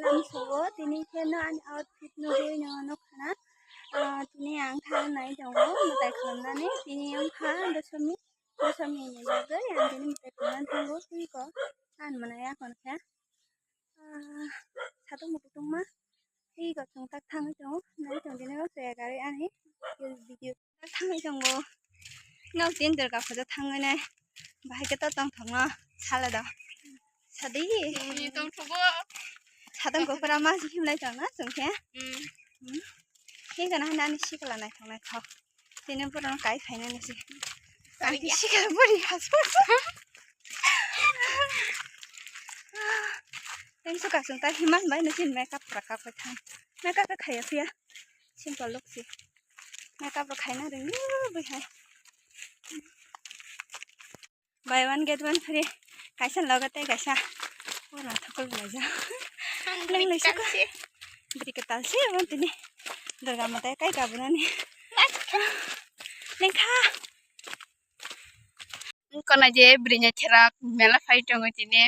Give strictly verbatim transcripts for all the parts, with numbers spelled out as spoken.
Ang sugo, tini khe no ani outfit nugwi no nukha na. Ah, tini ang thang nai tongo, mwtai khulumnani. Tini wngkha dosomi, dosomi ni bagwi ang tini mwtai khulumnani thango, twi ko ang mwnai akhon khe. Ah, satung bo kutung ma, twi ko chwng tak thangwi tongo, nai tong tini o chaya gari ani video. Thangwi tongo. Nok tin Durga puja thangwi nai. Bahai khe to tongthokno sala do. Sadi. Ni tongthogo. Sadong gopra ma si himlai tongna chwng khe. Hmm. Hmm. Khe gana hana ani sikla naithok naithok. Tini borok no kai phainani se. Ani sikla buri haso. Tei so kasung ta himan bai no chin makeup pura kap thang. Makeup khe khaiya phiya. Simple look si. Makeup rok khaina rwngya bai hai. Buy one get one free. Kaisa logo tei kaisa. Pura thokol laija. Leng lai suka. Bri kwtal se abo tini. Durga mata kai kabunani. Lengkha. Wngkha na je bwrwi naitherak mela phai tongo tini.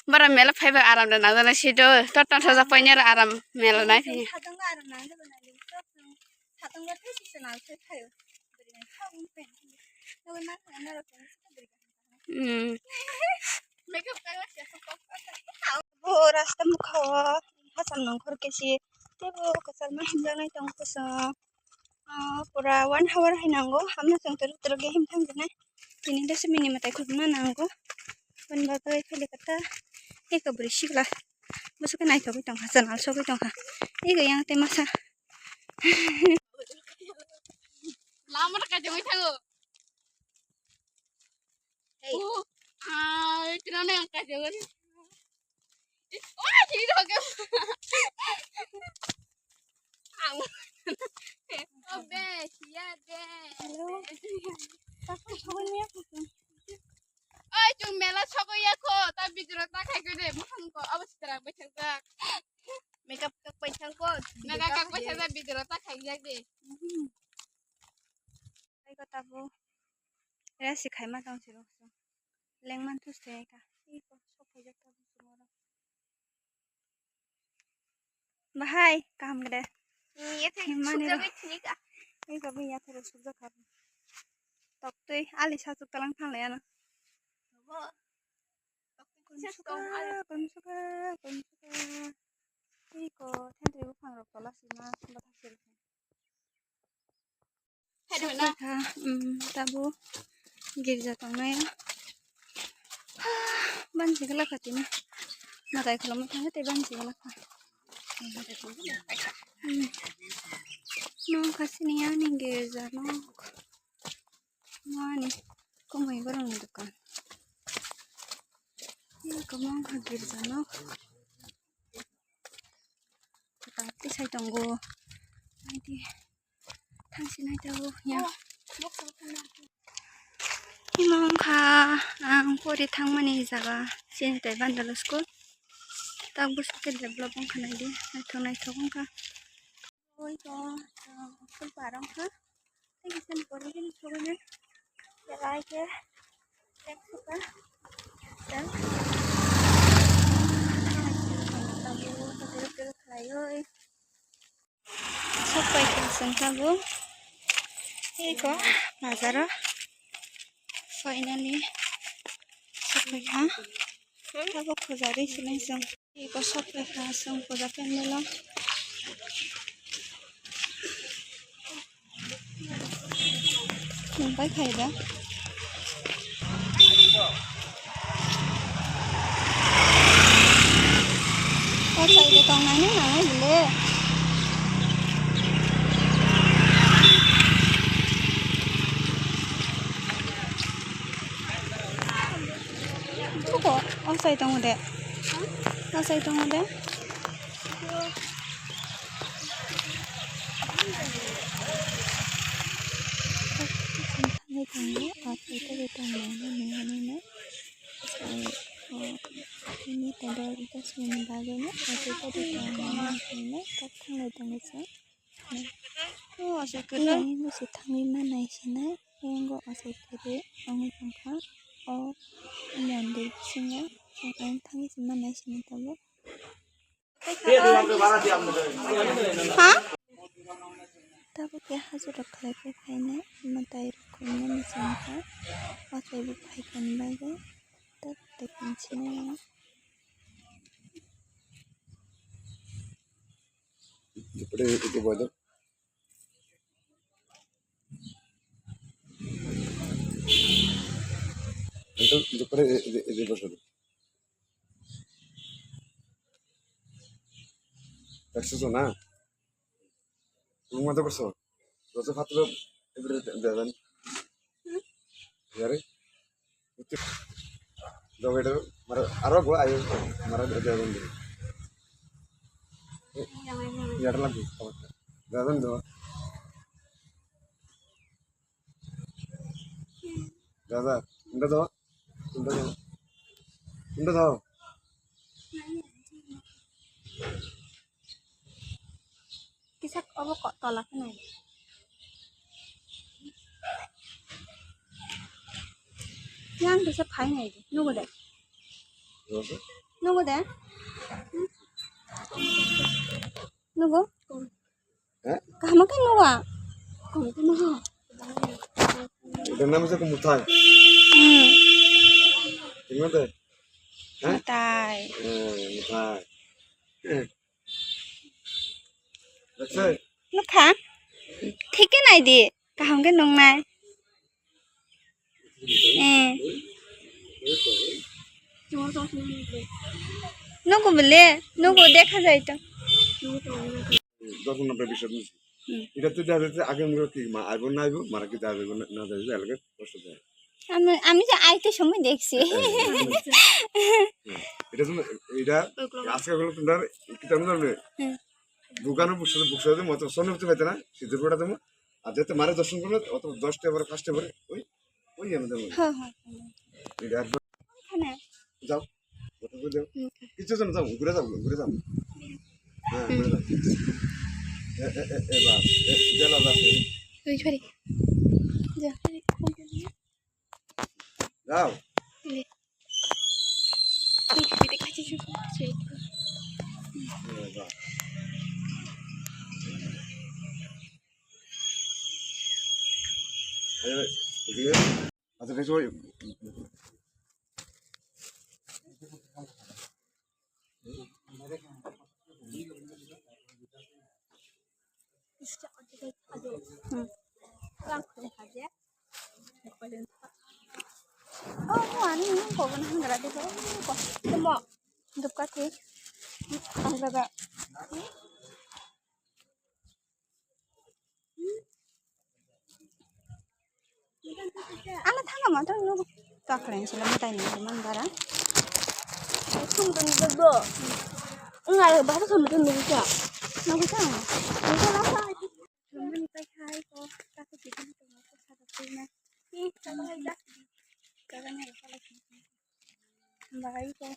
Bara mela phaiba aram da nangjaknai se do. Tor tong sajak painai aro aram mela nai phai. Satung ga aram nangjaknai. Satung ga thai sisa nang se phaio. Bwrwi nai kha wng pen. Nawi ma kha na ro pen se bwrwi ga. Hmm. Makeup ka la se. Bo rasta mukha o hachal nongkhor kesi. Tebo kwchal ma himjaknai tongo koso. Ah, pura one hour hai nango, hamya chwng twrwk twrwk khe him thang jinai. Tini dose minute mwtai khulumna nango. Aboni bagwi khali kata eko bwrwi sikla. Bwswk khe naithogwi tongkha, chwng alsogwi tongkha. Eko yang tei masa. Lama rwkha jongwi thango. Hey. Oh, ah, tino ne ang kajo gani. Oh, sini roge. Ang. Oh, be, siya de. Hello. Takut sokoi niya kutu. Oi, chung mela sokoi ya ko, ta bidro ta khai ko de, mohon ko, abo sitra bai thang ta. Makeup kak bai thang ko. Makeup kak bai thang ta, bidro ta khai ya de. Mhm. Ai ko tabu. Resi khaima tong siro. Lengman thus thai ka. Iko sok phai jak ta bwswk oro. Bahai, kaham gede. Hmm, ya thai. Himani sukjagwi ro. Thini ka. Iko bini ya thai sukjak kha. Tok twi ali sachuk talang thang lai ano. Bo. Tok twi sachuk talang ali. Kon suka, kon suka, kon suka. Iko thentwi buphang rok tola sima bathak siri. Hai, Rwna. Sokha, um, tabo girja tongnai. Bansi gala kha tini. Mwtai khulumwi thangkhe tei bansi gala kha. Hmm. Nong kha sini ani girja nok. Ani kumui borokni dokan. Kwbangma girja nok. Kwtal tisai tongo. Naidi. Thangsinai tabuk ya. Imo wngkha ang pori thangmani jaga. Chini tai Bandalo school. Tak bwswk khe develop wngkha naidi. Naithok naithok wngkha. Oi to, ah, school par wngkha. Tei kisa ni pore bini sogwi nai. Belai khe tek suka. Tel. Sok pai kha chwng tabuk. Eko bazaro. Finally sok pai kha. Tabuk puja ri sini chwng. Eko sok pai kha chwng puja pandalo. Nung pai khai da. O sai de tong nai nai nai le. Buko, o sai tongo de. O sai tongo de. Thangwi tongo, o sai tongo, tongo, nini, nini. Tini todor, dos minute bagwi no, o sai tongo, tongo, tongo, kok thanglai tongo se. O aswk kwtal. Yang bwswk thangwi manai sinai, yang o aswk kwrwi wngwi tongkha. O mondir bisingo chwng ang thangwi se manai sinai tabuk. Tei Ha? Tabuk khe hajirok khlai khe phainai, mwtai rok khuinani chwng kha, watwi bo phaikha ni bagwi, tabuk tei tongsinai. Entonces, yo creo que, eh, eh, eh, Exceso na. Rumah tu kosong. Dosa fatro, every day, dan. Yari. Dogo itu, mara, aro gua ayo, mara dia dia dia. Yari lagi. Dan do. Dada, unda do, unda do, unda do. Kisa obo kok tola khe nai. Yang kisa phai nai di, nugo de. Nugo de? Nugo? Hah? Kaham khe nugo. Kaham khe nugo. Ida nama sa kumutai. Hmm. Tinggal deh. Hah? Mutai. Eh, mutai. Eh. Nukha? Thik khe nai di. Kaham khe nung nai. Eh. Nugo bole, nugo dekha jai to. Dos number bisho. Hmm. Ida to dekha jai to age muro thik ma, aibo naibo, mara ki jai na jai, elage kosto jai. আমি, আমি যে আইতে সময় দেখছি। এটা তুমি, এটা আজকে হলো তোমরা কি জানো না? হুম। দোকানে বসে, বসে মতো সন্ধ্যা হতে পারতে না, সিদ্ধ করে দেবো। আর যাতে মারে দর্শন করবে, অত দশটা পরে, পাঁচটা পরে, ওই, ওই আমি দেবো। হ্যাঁ, হ্যাঁ, হ্যাঁ। এটা একবার ওখানে। যাও, ওটা করে যাও। হুম। কিছু জন যাও, ঘুরে যাও, ঘুরে যাও। হ্যাঁ, ঘুরে যাও। এ, এ, এ, এ, বাস, এ, গেল বাস, এ। তুই ধরে। যা। যাও। এই, এই, এই, এই, এই, এই। এ, বাস। এই, এই, এদিকে। আচ্ছা, কিছু ওই Hmm. Oh, ani ini kok kena hanggra deh, kok. Temo. Dukati. Hanggra. Ano thangma to nuk takreng sila mutai ni man bara. Sum to nuk do. Ngal ba to sum to nuk ja. Nuk ja. Nuk ja la sa. Mani pai khai ko ta ko di ko ko sa ta ko na. Ni ta ko hai da. Ka ga ni ko la. Bagai ko.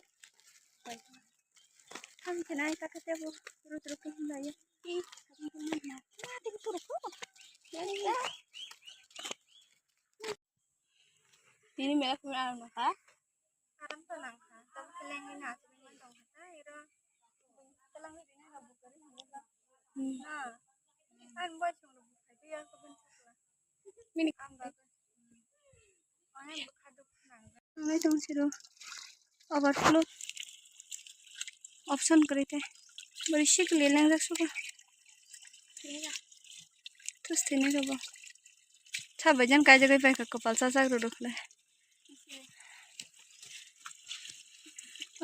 Ham khe nai ta khe tebo rut rut khe himlai. Ih, ham khe nai na. Na tebo pura ko. Nini mela khe aram na kha. Aram to nang kha. Tabo khe lengwi na achai man tong kha ta ero. Khe lengwi rina ha bukari himlai. Hmm. Na. An boy song lo bukai ya ko ben sakla. Mini. Ang ba. Ang nai tong siro overflow option kwrwi te bari sikli lengjak suka. Thus thini robo sabai jan kaijagwi paikha kwpal chajak rw rwkhle.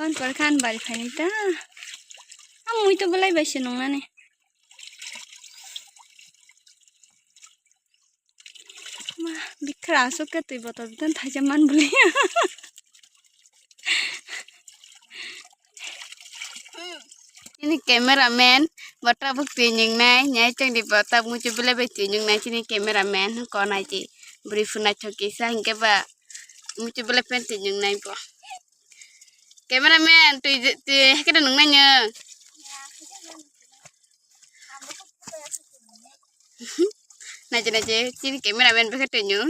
Ang kwrwkha ani bari phaini ta. Ang mui to belai bai se nungnani. Ma, bikra asuk ke twi botol bitan thaisa man bwlai. Ini cameraman, bo tabuk twi nungnai, nyai chwngni bo tabuk muitu belai bai twi nungnai, chini cameraman, ko nai chi, bwrwi phunai thok kisa, hinkhe ba muitu belai pen twi nungnai bo. Cameraman, twi, twi, hakhe nungnai nwng. Nache, nache, chini cameraman bwkha tongyo.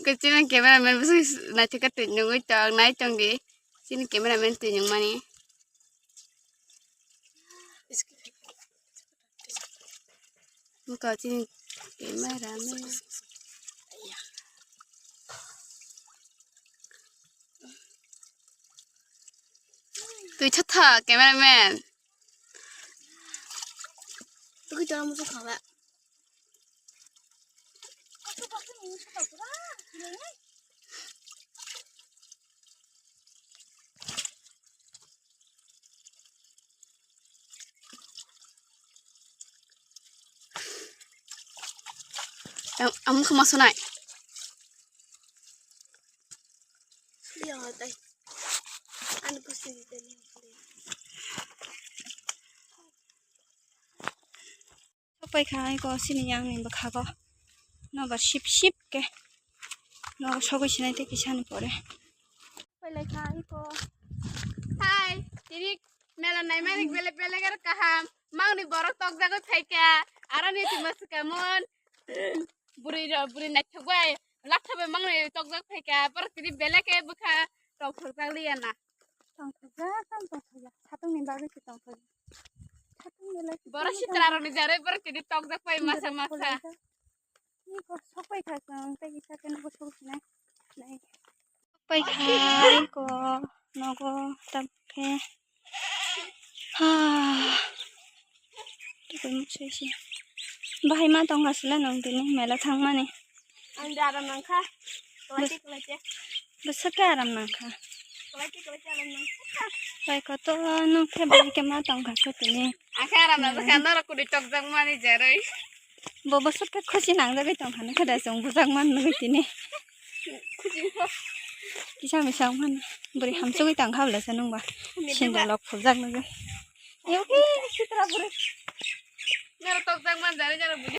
Khe chini cameraman bwswk naithok khe twi nungwi tong, nai tong di. Chini cameraman twi nungmani. Wngkha chini cameraman. Twi tha tha cameraman. Tugui tong muchung kha ba. Ang, ang mukha ma sonai. Iya, tai. Ano pusti di tadi. Sopai kha ai ko sini yang ni bwkha ko. No ba sip sip ke. No sogwi sinai te kisa ni pore. Sopai lai kha ai ko. Hai, tini mela nai mani bele bele gar kaham. Mangni borok tokjagwi phaikha. Aroni twi maswk kamon. Bwrwi rok, bwrwi naithok bai. Latha bai mangni tokjak phaikha. Borok tini bele ke bwkha tongthokjak liya na. Tongthokjak, tong tongthokjak. Satung ni bagwi se tongthokjak. Satung ni lai. Borok sitra rok ni jare borok tini tokjak pai masa masa. Ni ko sopai kha kang, tei kisa keno ko sok sinai. Nai. Pai khai ko nogo tam khe. Ha. Tei ko muk sai si. Bahai ma tong asle nong tini mela thang mani. Ang da aram nang kha. Kalaite kalaite. Bwswk khe aram nang kha. Kalaite kalaite aram nang kha. Pai ko to nong khe bahai khe ma tong kha khe tini. Ang khe aram nang kha norok kudi tokjak mani jaroi. Bo bwswk khe khusi nangjagwi tong kha nokha da chwng bujak man nugwi tini. Kisa misa wng mano. Bwrwi hamsugwi tang kha bwlasa nungba. Sindal rok phurjak nugwi. Ew, hi, sitra bwrwi. Nero tokjak man jani jani bwrwi.